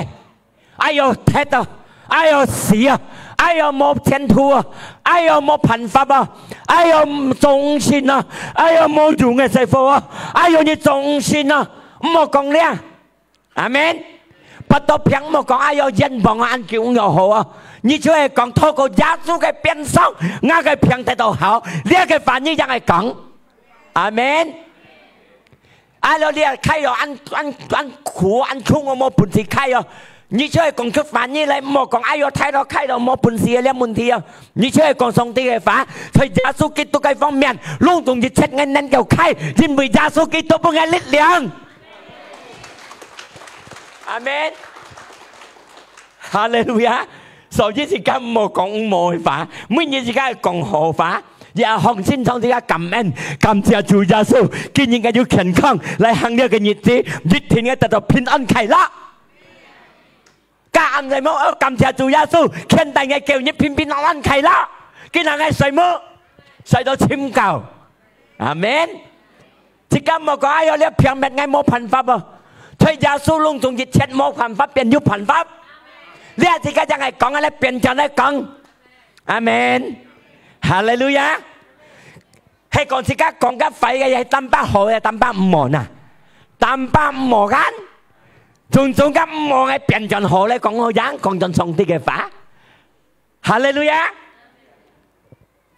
哎喲，忒啊！哎喲，死啊！哎喲，無前途啊！哎喲，無辦法啊！哎喲，做毋成啊！哎喲，無用个師傅啊！哎喲，你做毋成啊！毋好講了。 阿門。發到病莫講，哎喲，冤枉啊，恁久又好啊。你就係講，透過耶穌个鞭傷，𠊎个病得到好，這个話語正係講。阿門。哎喲，你啊，開哦，恁，恁，恁苦，恁痛，𠊎無本事開哦。你就係講出話語來，莫講，哎喲，開咯，開咯，無本事啊，這問題啊。你就係講上帝个話，在耶穌基督个方面，攏總一切𠊎能夠開，因為耶穌基督分𠊎力量。 阿門。哈利路亞！所以自家毋好講毋好个話，每日自家愛講好話，也放心，自家感恩，感謝主耶穌，今日𠊎有健康來行這个日子，一定愛得到平安快樂。感恩無？哦，感謝主耶穌，牽帶𠊎今日平平安安快樂，今日𠊎睡目，睡到深覺。阿門。 自家莫講，哎喲，這病搣𠊎無辦法哦。在耶穌攏總一切無辦法變有辦法。這自家正係講，恁樣變轉來講。阿門。哈利路亞。係講自家講个壞个，係淡薄好个，淡薄毋好哪。淡薄毋好kan。總總个毋好个變轉好咧，講好樣，講轉上帝个話。哈利路亞。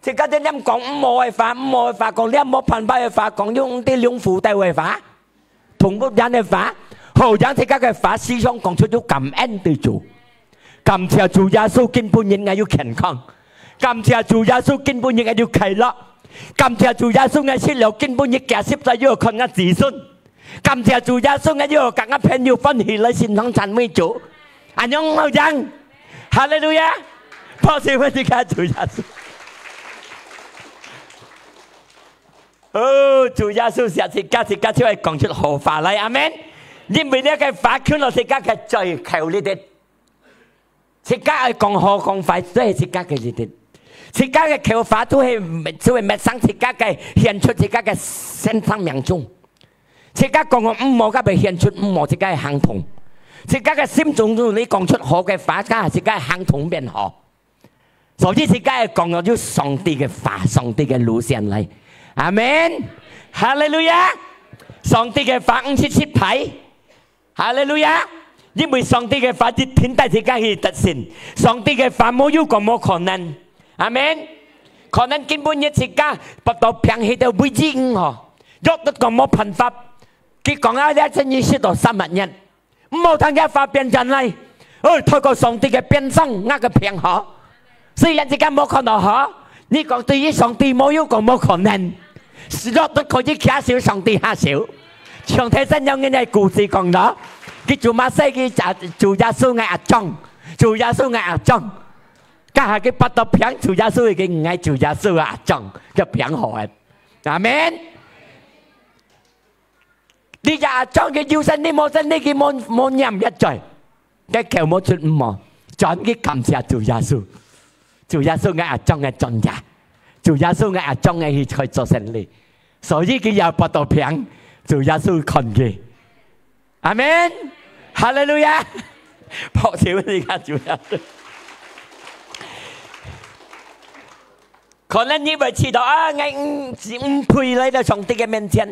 自家天天講毋好个話，毋好个話，講這無辦法个話，講用啲兩副兜个話，同屋人个話，好讓自家个話時常講出有感恩對主。感謝主耶穌，今晡日𠊎有健康。感謝主耶穌，今晡日𠊎有快樂。感謝主耶穌，𠊎食了今晡日，今日十在有看𠊎子孫。 感謝主耶穌，𠊎又佮𠊎朋友歡喜來聖堂讚美主。恁樣好樣。哈利路亞！拍手分自家主耶穌。哦，主耶穌惜自家，自家就愛講出好話來，阿門。因為這个話囥到自家个嘴口裡頭。 自家愛講好講壞，都係自家个決定。自家个口話都係，都會搣傷自家个，顯出自家个生命中。自家講个毋好，該會顯出毋好，自家个行動。自家个心中，你講出好个話，該自家个行動變好。所以自家愛講个就上帝个話，上帝个路線來。阿門。哈利路亞。上帝个話毋識失敗。 哈利路亞！因為上帝个話一定帶自家去得勝，上帝个話無有講無可能。阿門。可能今晡日自家發到病去到為止毋好，藥都講無辦法。佢講啊，這真係食到三萬日，毋好聽厥話變轉來。哦，透過上帝个鞭傷，𠊎个病好。雖然自家無看到好，你講對於上帝無有講無可能，落都可以擎手，上帝下手。像頭先有人个故事講到，佢做麼事佢講主耶穌𠊎阿忠，主耶穌𠊎阿忠。該下佢發到病，主耶穌已經𠊎主耶穌阿忠，厥病好个。阿門。 你也將佢有神力無神力，佢無，無念一嘴，佢口無出毋無，轉去感謝主耶穌。主耶穌，𠊎也將个轉呀，主耶穌，𠊎也將个去開做生理，所以佢也發到病，主耶穌看佢。阿門，哈利路亞！拍手你看主耶穌。可能你會知道啊，𠊎毋，毋配來到上帝个面前。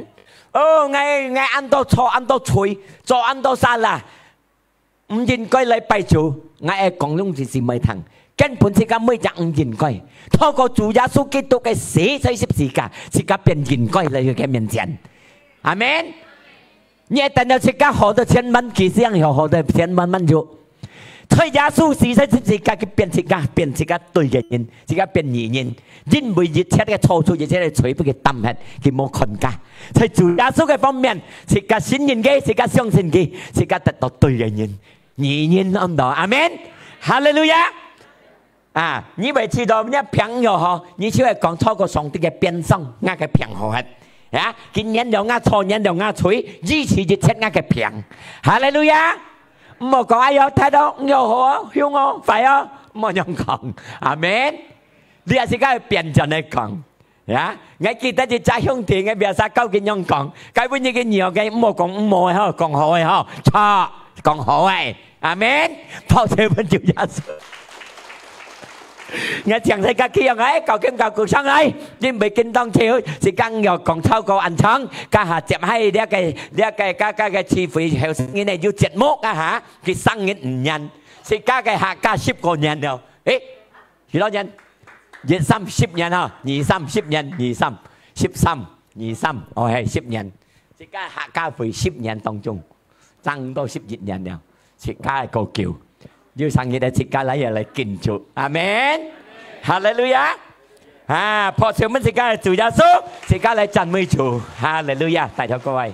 哦，𠊎，𠊎恁多錯，恁多罪，做恁多salah，毋應該來拜主。𠊎愛講攏是姊妹聽，根本自家每隻毋應該。透過主耶穌基督个死在十字架，自家變應該來佢个面前。阿門。 你愛等到自家好到千萬，佢正有好到千萬萬有。在耶穌死在十字架，佢變自家，變自家對个人，自家變義人。因為一切个錯處，一切个罪，分佢擔忒，佢無看家。在主耶穌个方面，自家信任佢，自家相信佢，自家得到對个人，義人安到。阿門。哈利路亞。 啊，你會知道，你病了吼，你就會講，透過上帝个鞭傷，𠊎个病好忒。啊，佢原諒𠊎錯，原諒𠊎罪，醫治一切𠊎个病。哈利路亞！毋好講，哎喲，太多，你好哦，凶哦，壞哦，毋好恁樣講。阿門。你也係該變轉來講。 呀，𠊎記得一隻兄弟，𠊎biasa教佢仰講，該分一個女个，毋好講毋好个吼，講好个吼，錯，講好个。阿門。拍手分主耶穌。𠊎常在佢講，哎，搞緊搞鼓上來，因為今當晝，係講要講透過恁長，該下接下這個，這個，該，該個聚會後生人呢，有節目啊哈，佢生日五年，係該個客家十過年了，誒， 幾多年？一三十年哈，二三十年，二三，十三，二三，哦，係，十年。自家客家會十年當中，爭到十一年了，自家个過久。有生日个自家來也來敬主。阿門。哈利路亞。啊，拍手分自家个主耶穌，自家來讚美主。哈利路亞。大家各位。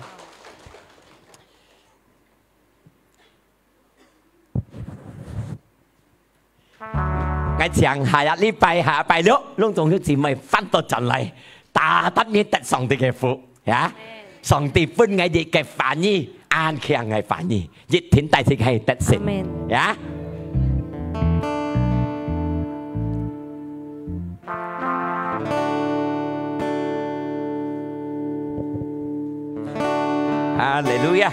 𠊎請下一禮拜，下拜六，攏總有姊妹翻到轉來，大大你得上帝个福，呀。上帝分𠊎一個話語，恁強个話語，一定帶自家得勝，阿門。呀。 哈利路亞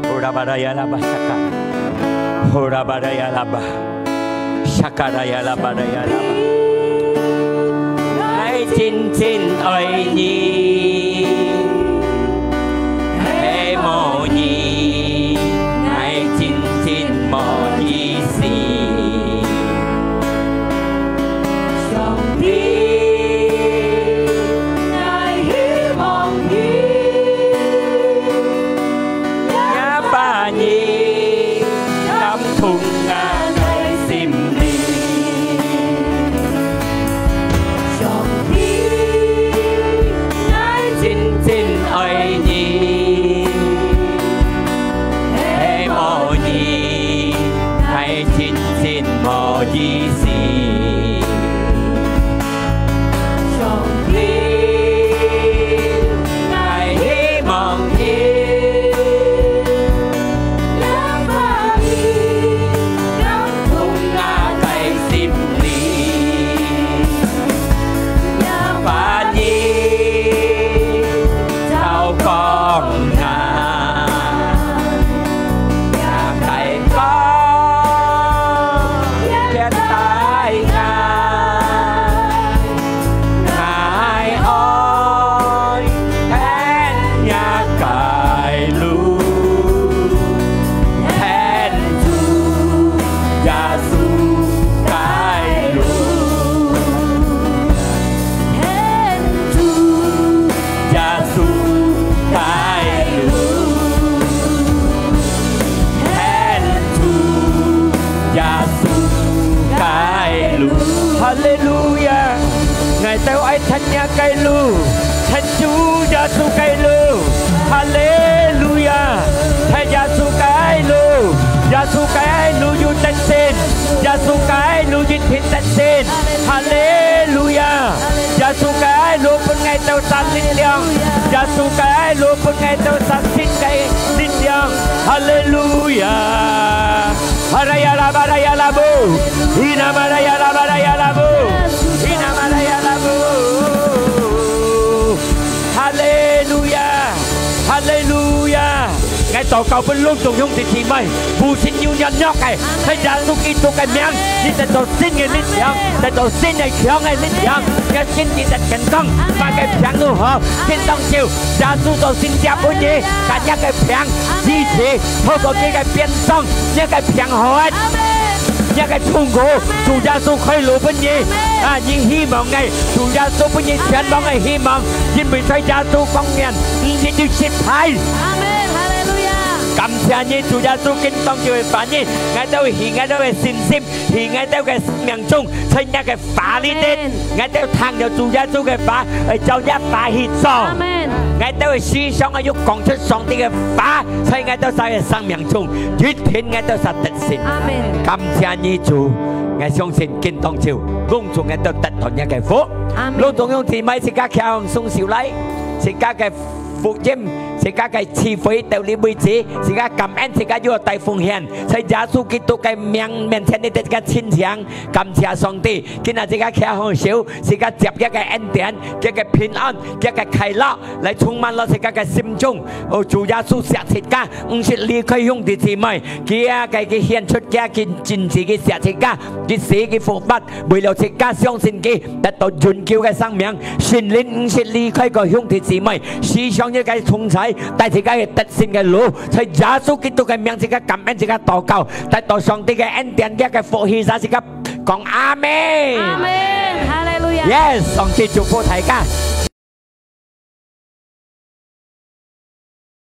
！Hora baraya laba shaka. Hora baraya laba. Shaka raya laba raya laba. 𠊎真真愛你，係無你，𠊎真真無意思。 上帝，𠊎希望你，也把你感動𠊎个心靈。上帝，𠊎真真愛你。 係無你，𠊎真真無意思。上帝，𠊎希望你，也把你感動𠊎个心靈。 也把你照光啊，也開光，也帶个路，跈主耶穌个路。哈利路亞！跈耶穌个路，耶穌个路有得勝，耶穌个路一定得勝。哈利路亞！耶穌个路分𠊎兜生力量，耶穌个路分𠊎兜生新个力量。哈利路亞！哈啦呀啦巴啦呀啦布，伊那巴啦呀啦巴啦呀啦布，伊那巴啦呀啦布。哈利路亞，哈利路亞！𠊎禱告分攏總兄弟姊妹，無信有軟弱个，在耶穌基督个名，你得到新个力量，得到新个強个力量，你个身體得健康，麼个病都好，今當晝耶穌做神蹟分你，把你个病醫治，透過佢个鞭傷，你个病好啊！你个痛苦，主耶穌開路分你。啊，你希望个，主耶穌分你全部个希望，因為在耶穌方面，毋一定失敗。阿門，哈利路亞！感謝你，主耶穌，今當晝个話語，𠊎兜會起，𠊎兜个信心，起，𠊎兜个生命中，在你个話裡底，阿門。𠊎兜聽到主耶穌个話，會照你話去做。阿門。𠊎兜个思想啊，要講出上帝个話，在𠊎兜儕个生命中，一定𠊎兜儕得勝。阿門。感謝你，主，𠊎相信今當晝，攏總𠊎兜得到你个福。阿門。攏總兄弟妹，自家擎雙手來，自家个福音，自家个聚會到這為止，自家感恩，自家又帶奉獻，在耶穌基督个名面前，你自家親像。 感謝上帝，今日自家擎好手，自家接佢个恩典，佢个平安，佢个快樂，來充滿了自家个心中。哦，主耶穌惜自家，毋識離開兄弟姊妹，佢啊，佢，佢獻出佢个真，真實个惜自家，佢死，佢復活，為了自家相信佢，得到永久个生命。聖靈毋識離開个兄弟姊妹，時常佢个同在，帶自家去得勝个路，在耶穌基督个名，自家感恩，自家禱告，得到上帝个恩典，佢个福氣，自家 講阿門。阿門，哈利路亞。Yes，上帝祝福大家。